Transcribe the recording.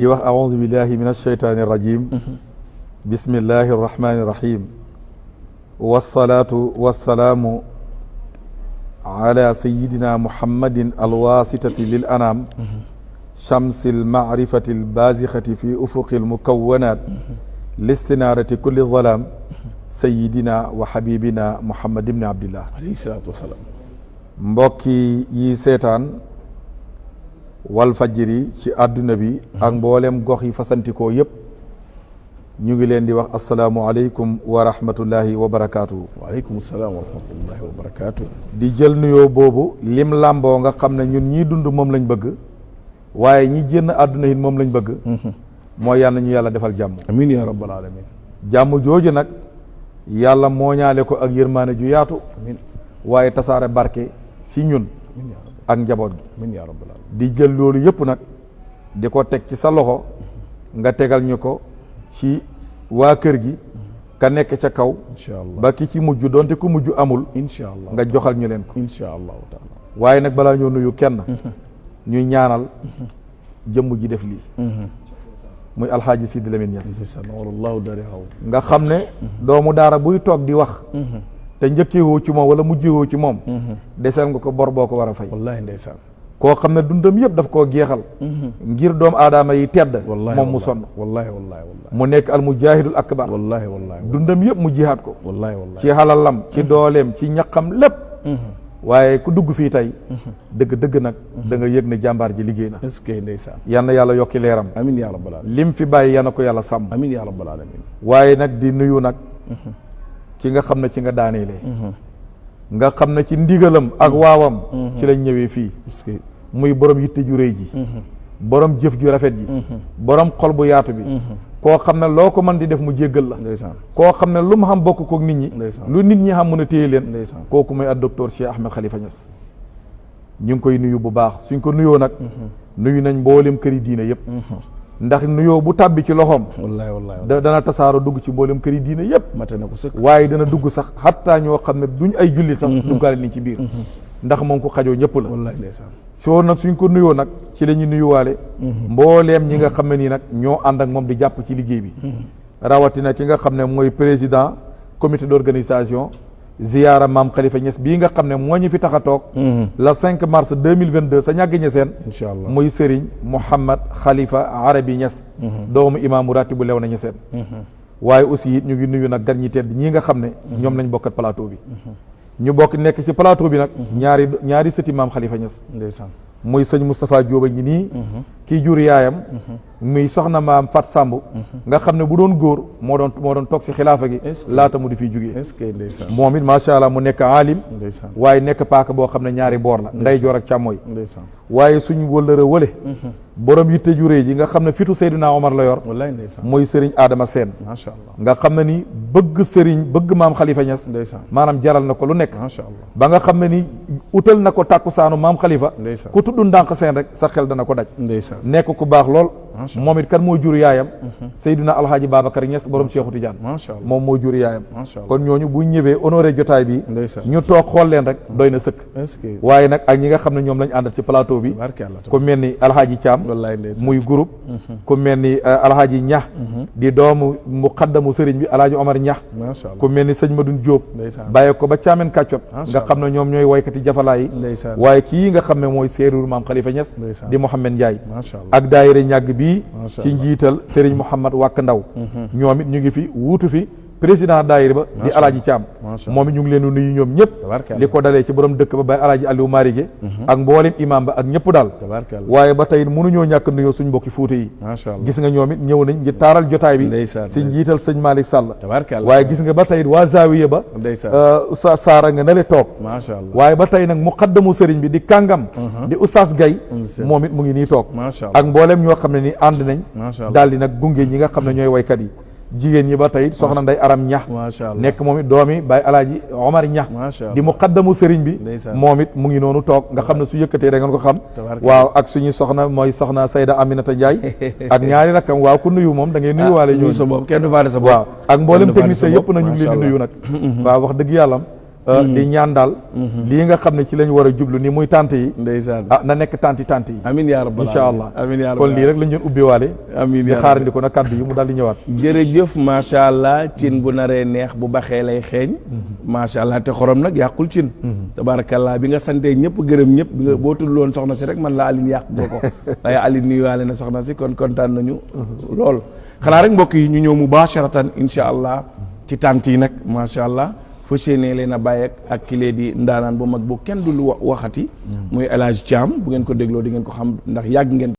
di wax aoudu billahi min alsheytaani irrajim bismillahi irrahmani irrahim wasalaatu wassalaamu ala sayidina muhammadin alwasitati lil anam chamsi almaarifati albazixati fi ufuqi almukawanat listinaarati kulli zalaam sayidina wa habibina muhammad ibni abdillah alayhi salaatu wasalaam. mbokki yi seetaan Walfadjri ci àdduna bi ak mboolem gox yi fasantikoo yëpp ñu ngi leen di wax asalaamualeykum wa rahmatullahi wa barakaatu. waaleykum salaam wa rahmatullahi wa barakaatu. di jël nuyoo boobu lim làmboo nga xam ne ñun ñii dund moom lañ bëgg waaye ñi génn àdduna yi moom lañ bëgg mooy yàlla ñu yàlla defal jàmm. amiin yaa rabbal alamin. jàmm jooju nag yàlla mooñaale ko ak yërmaane ju yaatu. amiin. waaye tasaare barke si ñun amiin yaa rabbal ak njaboot gi. amiin yaa rabbal alamin. di jël loolu yëpp nag di ko teg ci sa loxo nga tegal ñu ko ci waa kër gi ka nekk ca kaw incha allah ba ki ci mujj doonte ku mujj amul incha allah nga joxal ñu leen ko incha allahu taala. waaye nag balaa ñoo nuyu kenn ñuy ñaanal jëmm ji def lii muy alxaaji Sidi Lamine Niass wallahu darihaw nga xam ne doomu daara buy toog di wax te njëkkewoo ci moom wala mujjewoo ci moom deseel nga ko bor boo ko war a fay wallahi ndeysaan. koo xam ne dundam yëpp daf koo jeexal ngir doomu aadama yi tedd moom mu sonn wallahi wallahi wallahi mu nekk al mujahidul akbar wallahi wallahi dundam yëpp mu jihaat ko wallahi wallahi ci xalalam ci dooleem ci ñaqam lépp waaye ku dugg fii tey dëgg nag da nga yëg ne jàmbaar ji liggéey na est-ce que ndeysaan. yal na yàlla yokki leeram amiin yaa rabbal alamin. lim fi bàyyi yal na ko yàlla sàmm amiin yaa rabbal alamin. waaye nag di nuyu nag ki nga xam ne ci nga daaneelee nga xam ne ci ndigalam ak waawam ci lañ ñëwee fii est-ce que muy borom yitte ju rëy ji borom jëf ju rafet ji borom xol bu yaatu bi koo xam ne loo ko mën di def mu jéggal la ndeysaan. koo xam ne lu mu xam bokk kook nit ñi ndeysaan. lu nit ñi xam mën a téye leen ndeysaan. kooku mooy ak docteur Cheikh Ahmed Khalifa Niass ñu ngi koy nuyu bu baax suñ ko nuyoo nag nuyu nañ mboolem këri diine yëpp ndax nuyoo bu tàbbi ci loxoom wallahi wallahi dana tasaaro dugg ci mboolem këri diine yëpp mate na ko sëkk. waaye dana dugg sax xattaa ñoo xam ne duñ ay jullit sax duggaale ni ci biir ndax moom ko xajoo ñëpp la wallahi ndeysaan. soo nag suñ ko nuyoo nag ci la ñu nuyuwaale mbooleem ñi nga xam ne nii nag ñoo ànd ak moom di jàpp ci liggéey bi rawatina ki nga xam ne mooy président comité d'organisation ziyaara maam Khalifa Niass bii nga xam ne moo ñu fi tax a toog le 5 mars 2022 sa ñàgg ñeseen incha allah muy Serigne Mouhamad Khalifa Arabi Niass doomu imaamu ratibu lew na ñeseen waaye aussi it ñu ngi nuyu nag gan ñi tedd ñii nga xam ne ñoom lañ bokkat plateau bi ñu bokk nekk ci plateau bi nag ñaari sëti maam Khalifa Niass ndeysaan. muy sëñ Moustapha Diop a ngi nii kii jur yaayam muy soxna maam Fat Samb nga xam ne bu doon góor moo doon toog si xilaafa gi laata mu di fiy jugee est-ce que ndeysaan. moom it macha allah mu nekk aalim ndeysaan. waaye nekk paaka boo xam ne ñaari boor la nday joor ak càmmooy ndeysaan. waaye suñ wëllëre wële borom yitte ju réy ji nga xam ne fitu Seydina Omar la yor wallahi ndeysaan. mooy Serigne Adama Sène macha allah. nga xam ne ni bëgg Serigne bëgg maam Khalifa Niass ndeysaan. maanaam jaral na ko lu nekk macha allah. ba nga xam ne ni utal na ko tàkkusaanu maam Khalifa ndeysaan. ku tudd ndànk seen rek sa xel dana ko daj ndeysaan. nekk ku baax lool macha moom it kan moo jur yaayam Seydina Alhaaji Babacar Niass borom Cheikhu Tidiane macha allah. moom moo jur yaayam macha allah. kon ñooñu bu ñëwee honoré jotaay bi ndeysaan. ñu toog xool leen rek doy na sëkk est-ce que waaye nag ak ñi nga xam ne ñoom lañ àndal ci plateau bi barke yàlla ku mel ni Alhaaji Thiam wallahi ndeysaan. muy groupe ku mel ni Alhaaji Ñax di doomu muqaddamu sëriñ bi Alhaaji Omar Ñax macha allah. ku mel ni sëñ Madoune Diop ndeysaan. bàyyi ko ba Caamen Kàccot Macha nga xam ne ñoom ñooy woykati jafalaa yi ndeysaan. waaye kii nga xam ne mooy séeréer maam Khalifa Niass ndeysaan. di Mouhamed Ndiaye macha allah. ak daayira ñàgg bii Macha ci allah. njiital Serigne Mouhamad Wàkk Ndaw ñoom it ñu ngi fi wuutu fi président daayira ba di Macha Alaaji Thiam Macha moom it ñu ngi leen di nuyu ñoom ñëpp tabarkalla. li ko dalee ci borom dëkk ba bay Alaaji Aliou Marige ak mboolem imam ba ak ñëpp daal tabarkalla. waaye ba tey mënuñoo ñàkk nuyoo suñ mbokki fuuta yi macha allah. gis nga ñoom it ñëw nañ ngir taaral jotaay bi ndeysaan. si njiital sëñ Malick Sall tabarkalla. waaye gis nga ba tey waa Zawiya ba ndeysaan. saara nga nale toog macha allah. waaye ba tey nag muqaddamu sëriñ bi di kàngam di Oustaz Gaye ndeysaan. moom it mu ngi nii toog macha allah. ak mboolem ñoo xam ne ni ànd nañ macha allah. daal di nag gunge ñi nga xam ne ñooy waykat yi jigéen ñi ba tey soxna Nday Aram Ñax macha allah. nekk moom it doomi Baay Alaaji Omar Ñax macha allah. di muqaddamu sëriñ bi ndeysaan. moom it mu ngi noonu toog nga xam ne su yëkkatee da ngeen ko xam tabarkalla. waaw ak suñuy soxna mooy soxna Sayda Aminata Ndiaye ak ñaari rakkam waaw ku nuyu moom da ngay nuyu waale nuyu sa bopp kenn du faale sa bopp. waaw ak mboolem kenn du faale technicien sa yëpp bopp. na ñu ngi leen di macha nuyu nag waaw wax dëgg yàlla di ñaan daal lii nga xam ne ci lañ war a jublu ni muy tànt yi ndeysaan na nekk tànti yi amiin yaa rabbal incha allah amiin yaa rabbal kon lii rek lañ doon ubbiwaale amiin di xaarandi ko nag kaddu yi mu daal di ñëwaat jërëjëf macha allah cin bu naree neex bu baxee lay xeeñ macha allah te xorom nag yàqul cin tabarakallah bi nga santee ñëpp gërëm ñëpp bi nga boo tudd loon soxna si rek man la Aline yàq boo ko waaye Aline nuyuwaale na soxna si kon kontaan nañu lool xanaa rek mbokk yi ñu ñëw mubasharatan incha allah ci tànt yi nag macha allah fa séenee leen a bàyyi ak kilee di ndaanaan bu mag bu kenn dul waxati muy El Hadj Thiam bu ngeen ko dégloo di ngeen ko xam ndax yàgg ngeen